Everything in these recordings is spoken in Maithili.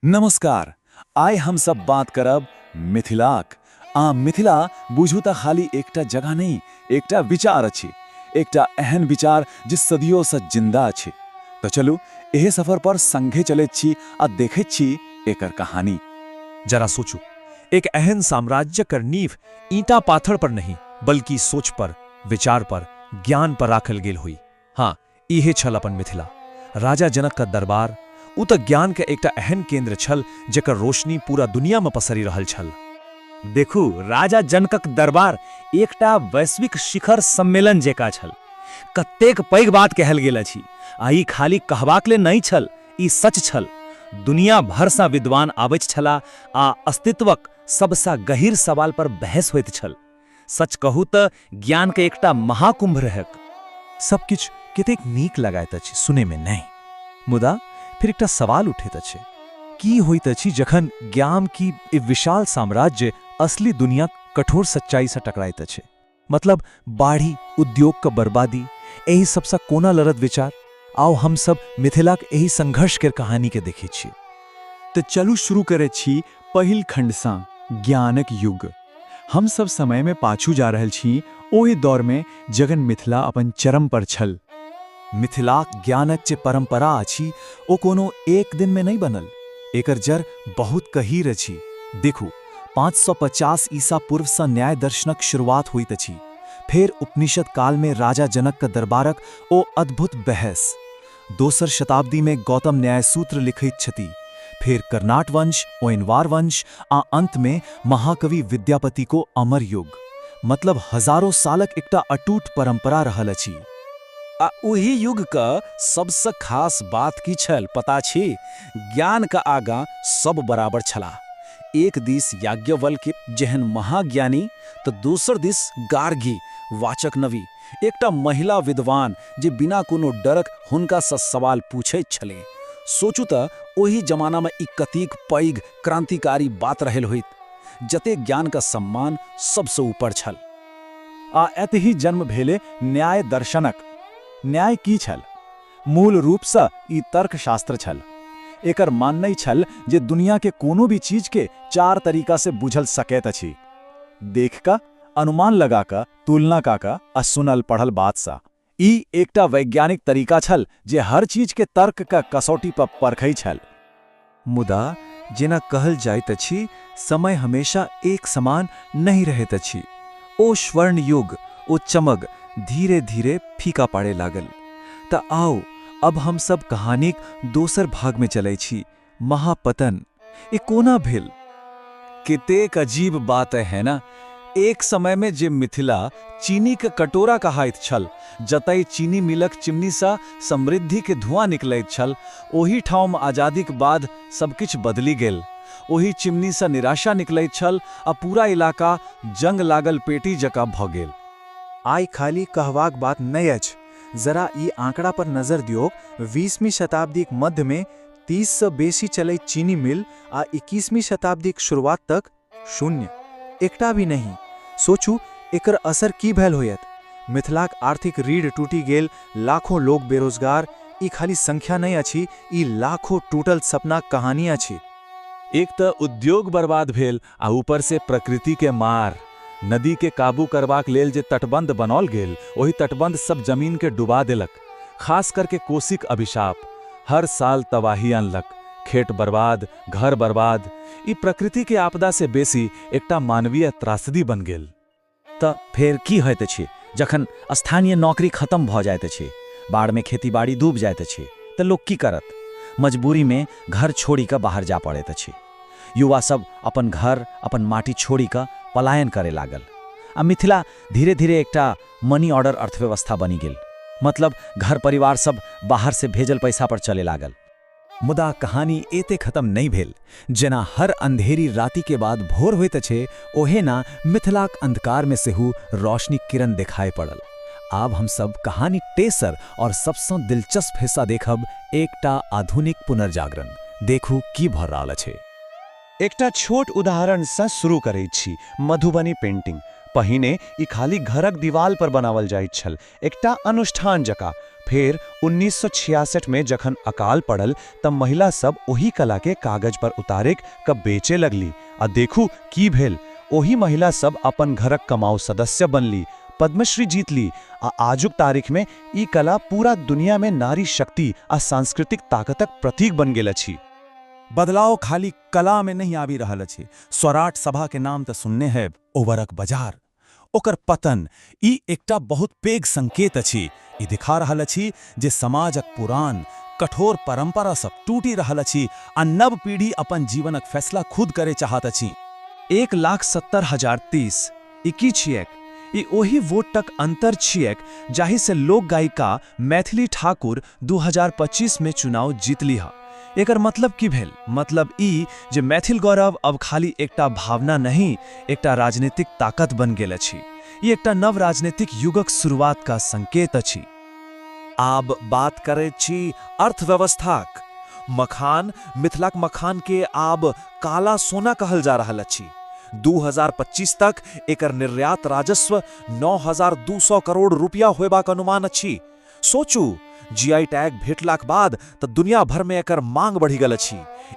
नमस्कार। आइ हम सब बात करब मिथिलाक। आ मिथिला बुझू तऽ खाली एकटा जगह नहि, एकटा विचार अछि। एकटा एहन विचार जे सदियों सँ जिंदा अछि। तऽ चलू, एहि सफर पर संगे चलैत छी आ देखैत छी एकर कहानी। जरा सोचू, एक एहन साम्राज्य कर नींव ईंटा पाथर पर नहीं, बल्कि सोच पर, विचार पर, ज्ञान पर राखल गेल हुई। हाँ, इहे छल अपन मिथिला। राजा जनक का दरबार उ तऽ ज्ञान के एकटा एहन केंद्र छल जेकर रोशनी पूरा दुनिया में पसरि रहल छल। देखू, राजा जनकक दरबार एकटा वैश्विक शिखर सम्मेलन जेकाँ छल। कतेक पैघ बात कहल गेल अछि। आ ई खाली कहबाक लेल नहि छल, ई सच छल। दुनिया भरसँ विद्वान आबैत छलाह आ अस्तित्वक सबसँ गहीर सवाल पर बहस होइत छल। सच कहू तऽ ज्ञानक एकटा महाकुंभ रहैक। सब किछु कतेक नीक लगैत अछि सुनैमे, नहि? मुदा फिर एकटा सवाल उठैत अछि, की होइत अछि जखन ज्ञान की ई विशाल साम्राज्य असली दुनियाक कठोर सच्चाई सँ टकराइत अछि? मतलब बाढ़ि, उद्योग क बर्बादी, एहि सबसँ कोना लड़त विचार? आउ, हम सब मिथिलाक एहि संघर्ष केर कहानी के देखै छी। तऽ चलू, शुरू करैत छी पहिल खण्डसँ, ज्ञानक युग। हम सब समयमे पाछू जा रहल छी, ओहि दौरमे जखन मिथिला अपन चरम पर छल। मिथिलाक ज्ञानक जे परंपरा अछि, ओ कोनो एक दिनमे नहि बनल। एकर जड़ बहुत गहीर अछि। देखू, 550 ईसा पूर्वसँ न्याय दर्शनक शुरुआत होइत अछि। फेर उपनिषद कालमे राजा जनक दरबारक ओ अद्भुत बहस। दोसर शताब्दीमे गौतम न्याय सूत्र लिखैत छथि। फेर कर्णाट वंश, ओइनवार वंश आ अंतमे महाकवि विद्यापति को अमर युग। मतलब हजारों सालक एकटा अटूट परंपरा रहल अछि। आ ओहि युग क सबसँ खास बात की छल, पता छी? ज्ञान क आगाँ सब बराबर छलाह। एक दिस याज्ञवल्क्य जेहन महाज्ञानी, तऽ दोसर दिस गार्गी वाचक नवी, एकटा महिला विद्वान जे बिना कोनो डरक हुनकासँ सवाल पूछैत छलै। सोचू तऽ, ओहि जमानामे ई कतेक पैघ क्रांतिकारी बात रहल होइत, जते ज्ञान का सम्मान सबसँ ऊपर छल। आ एतहि जन्म भेले न्याय दर्शनक। न्याय की छल? मूल रूपसँ ई तर्कशास्त्र छल। एकर माननाइ छल जे दुनिया के कोनो भी चीज के चार तरीका से बुझल सकैत अछि: देख कऽ, अनुमान लगा कऽ, तुलना का कऽ आ सुनल पढ़ल बातसँ। ई एकटा वैज्ञानिक तरीका छल जे हर चीज के तर्क क कसौटी पर परखै छल। मुदा जेना कहल जाइत अछि, समय हमेशा एक समान नहि रहैत अछि। ओ स्वर्ण युग, ओ चमक धीरे धीरे फीका पड़े लागल। तऽ आउ, अब हम सब कहानीक दोसर भागमे चलै छी, महापतन। ई कोना भेल? कतेक अजीब बात है ना? एक समय में जे मिथिला चीनी के कटोरा कहाइत छल, जतय चीनी मिलक चिमनी सँ समृद्धि के धुआं निकलैत छल, ओहि ठाम आजादीक बाद सबकिछु बदलि गेल। ओहि चिमनी सँ निराशा निकलैत छल आ पूरा इलाका जंग लागल पेटी जकाँ भऽ गेल। आइ खाली कहबाक बात नहि अछि। जरा ई आंकड़ा पर नजर दियौक। 20वीं शताब्दीक मध्यमे 30सँ बेसी चलैत चीनी मिल आ 21वीं शताब्दीक शुरुआत तक शून्य, एकटा भी नहि। सोचू, एकर असर की भेल होयत? मिथिलाक आर्थिक रीढ़ टूटि गेल, लाखों लोक बेरोजगार। ई खाली संख्या नहि अछि, ई लाखों टूटल सपनाक कहानी अछि। एक तऽ उद्योग बर्बाद भेल आ ऊपर से प्रकृति के मार। नदी के काबू करबाक लेल जे तटबंध बनौल गेल, ओहि तटबंध सब जमीन के डुबा देलक। खास करके कोसीक अभिशाप हर साल तबाही अनलक। खेत बर्बाद, घर बर्बाद। ई प्रकृति के आपदा से बेसी एकटा मानवीय त्रासदी बन गेल। तऽ फेर की होइत अछि जखन स्थानीय नौकरी खत्म भऽ जाइत अछि, बाढ़मे खेती-बाड़ी डूब जाइत अछि, तऽ लोक की करत? मजबूरीमे घर छोड़ि कऽ बाहर जा पड़ैत अछि। युवा सब अपन घर, अपन माटी छोड़ि कऽ पलायन करे लागल आ मिथिला धीरे-धीरे एकटा मनी ऑर्डर अर्थव्यवस्था बनि गेल। मतलब घर परिवार सब बाहर से भेजल पैसा पर चले लागल। मुदा कहानी एते खत्म नहि भेल। जेना हर अंधेरी राति के बाद भोर होइत अछि, ओहेना मिथिलाक अंधकार में सेहो रोशनी किरण देखाए पड़ल। आब हम सब कहानी तेसर और सबसँ दिलचस्प हिस्सा देखब, एकटा आधुनिक पुनर्जागरण। देखू की भऽ रहल अछि। एकटा छोट उदाहरणसँ शुरू करैत छी, मधुबनी पेंटिंग। पहिने ई खाली घरक दीवाल पर बनावल जाइत छल, एकटा अनुष्ठान जकाँ। फेर 1966 में जखन अकाल पड़ल त महिला सब ओही कला के कागज पर उतारिक क बेचे लगली आ देखू की भेल। ओही महिला सब अपन घरक कमाऊ सदस्य बनली, पद्मश्री जीतली आ आजुक तारीख में ई कला पूरा दुनिया में नारी शक्ति आ सांस्कृतिक ताकतक प्रतीक बन गेल अछि। बदलाव खाली कला में नहीं आबि रहल अछि। सौराठ सभा के नाम तऽ सुनने हैब, ओवरक बाजार। ओकर पतन ई एकटा बहुत पैघ संकेत अछि। ई दिखा रहल अछि जे समाजक पुरान कठोर परंपरा सब टूटि रहल अछि आ नव पीढ़ी अपन जीवनक फैसला खुद करे चाहत अछि। 1,70,030। ई की छियैक? ई ओहि वोटक अंतर छियैक जाहि से लोक गायिका मैथिली ठाकुर 2025 में चुनाव जीतलीह। एकर मतलब की भेल? मतलब ई जे मैथिल गौरव अब खाली एकटा भावना नहीं, एकटा राजनीतिक ताकत बन गेल अछि। ई एकटा नव राजनीतिक युगक शुरुआत का संकेत अछि। आब बात करैत छी अर्थव्यवस्थाक। मखान, मिथिलाक मखान के आब काला सोना कहल जा रहल अछि। 2025 तक एकर निर्यात राजस्व 9200 करोड़ रुपया होयबाक अनुमान अछि। सोचू, जीआई टैग भेटलाक बाद तऽ दुनिया भर में एकर मांग बढ़ि गेल अछि।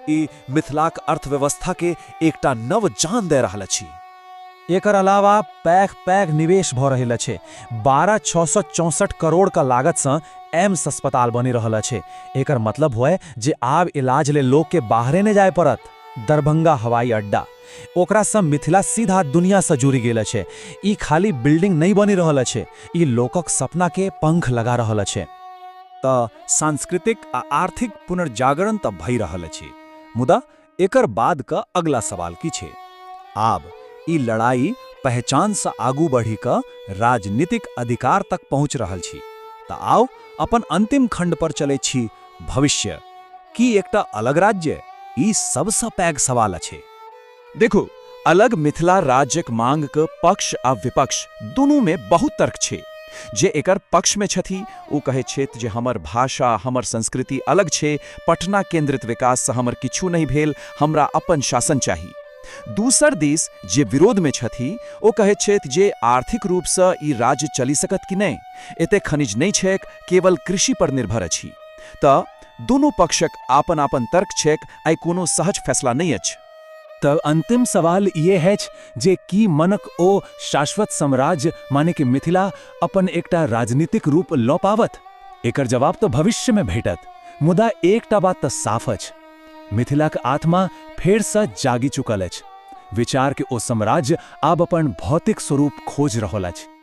ई मिथिलाक अर्थव्यवस्था के एकटा नव जान दे रहल अछि। एकर अलावा पैघ पैघ निवेश भऽ रहल अछि। 12,664 करोड़ का लागत सँ एम्स अस्पताल बनि रहल अछि। एकर मतलब हुए जे आब इलाज ले लोग के बाहरे नहि जाय पड़त। दरभंगा हवाई अड्डा, ओकरा सँ मिथिला सीधा दुनिया सँ जुड़ि गेल अछि। ई खाली बिल्डिंग नहि बनि रहल अछि, ई लोकक सपना के पंख लगा रहल अछि। तऽ सांस्कृतिक आ आर्थिक पुनर्जागरण तऽ भई रहल अछि, मुदा एकर बाद क अगला सवाल की छै? आब ई लड़ाई पहचान सँ आगू बढ़ी क राजनीतिक अधिकार तक पहुंच रहल छी। तऽ आउ अपन अंतिम खंड पर चलै छी, भविष्य। की एकटा अलग राज्य? ई सबसँ पैघ सवाल अछि। देखू, अलग मिथिला राज्यक मांग के पक्ष आ विपक्ष दुनू में बहुत तर्क छै। जे एकर पक्ष में छथि ओ कहै छथि जे हमर भाषा, हमर संस्कृति अलग छै, पटना केंद्रित विकास से हमर किछु नहि भेल, हमरा अपन शासन चाही। दूसर दिस जे विरोध में छथि ओ कहै छथि जे आर्थिक रूप से ई राज्य चलि सकत कि नहि, एते खनिज नहि छैक, केवल कृषि पर निर्भर अछि। तऽ दुनू पक्षक आपन आपन तर्क छैक, आइ कोनो सहज फैसला नहि अछि। तऽ अंतिम सवाल ये है जे की मनक ओ शाश्वत साम्राज्य माने कि मिथिला अपन एकटा राजनीतिक रूप लऽ पावत? एकर जवाब तऽ भविष्य में भेटत, मुदा एकटा बात तऽ साफ अछि, मिथिलाक आत्मा फेर सँ जागि चुकल अछि। विचार के ओ साम्राज्य आब अपन भौतिक स्वरूप खोज रहल अछि।